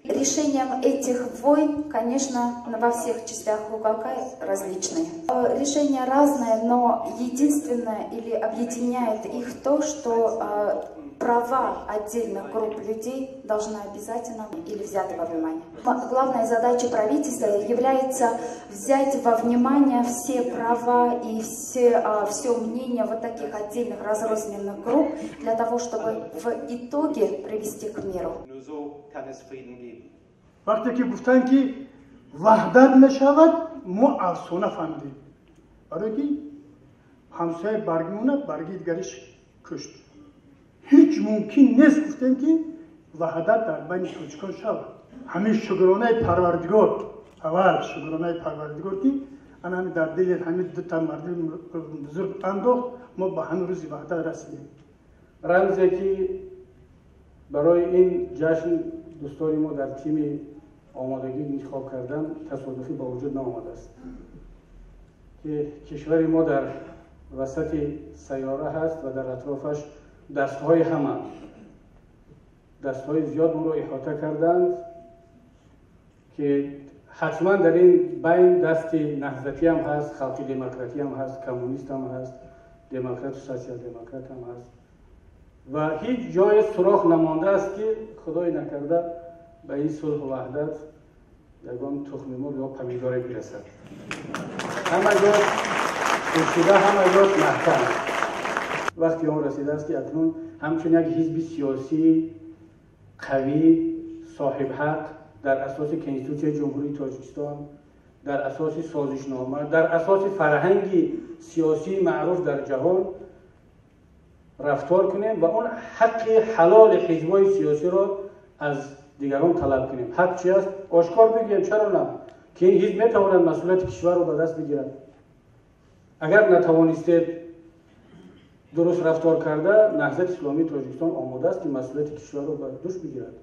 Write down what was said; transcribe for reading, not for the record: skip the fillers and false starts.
Решением этих войн, конечно, во всех частях уголка различные. Решения разные, но единственное или объединяет их то, что права отдельных групп людей должны обязательно или взяты во внимание. Главная задача правительства является взять во внимание все права и все мнение вот таких отдельных разрозненных групп для того, чтобы в итоге привести к миру. Вақте ки гуфтанд, ки ваҳдат мешавад, мо афсона фаҳмидем, барое ки ҳамсояи баргимона барги дигариш кушт. Ҳеҷ мумкин нест, гуфтем, ки ваҳдат дар байни тоҷикон шавад. Ҳамин шукронаи Парвардигор, аввал шукронаи Парвардигор, ки ана ҳами дар дили ҳамин дута марди бузург андохт, мо ба ҳамин рӯзи ваҳдат расидем. Рамзе ки барои ин ҷашн дӯстони мо дар тими омодагӣ интихоб кардан, тасодуфӣ ба вуҷуд наомадааст, ки кишвари мо дар васати сайёра ҳаст ва дар атрофаш дастҳои ҳама, дастҳои зиёд онро иҳота карданд, ки ҳатман дар ин байн дасти наҳзатиам ҳаст, халқи демократиам ҳаст, коммунистам ҳаст, демократу социал-демократам ҳаст ва ҳеҷ ҷое сурох намондааст, ки худои накарда ба ин сулҳу ваҳдат ягон тухми мурғ ё помидоре бирасад. Ҳама ҷо пӯшида, ҳама ҷо маҳкам. Вақти он расидааст, ки акнун ҳамчун як ҳизби сиёсии қавӣ, соҳибҳақ, дар асоси Конститутсияи Ҷумҳурии Тоҷикистон, дар асоси созишнома, дар асоси фарҳанги сиёсии маъруф дар ҷаҳон рафтор кунем ва он ҳаққи ҳалоли ҳизбҳои сиёсиро аз дигарон талаб кунем. Ҳақ чи аст, ошкор бигӯем, чаро на, ки ин ҳизб метавонад масъулияти кишварро ба даст бигирад. Агар натавонистед дуруст рафтор карда, Наҳзати Исломии Тоҷикистон омода аст, ки масъулияти кишварро ба дӯш бигирад.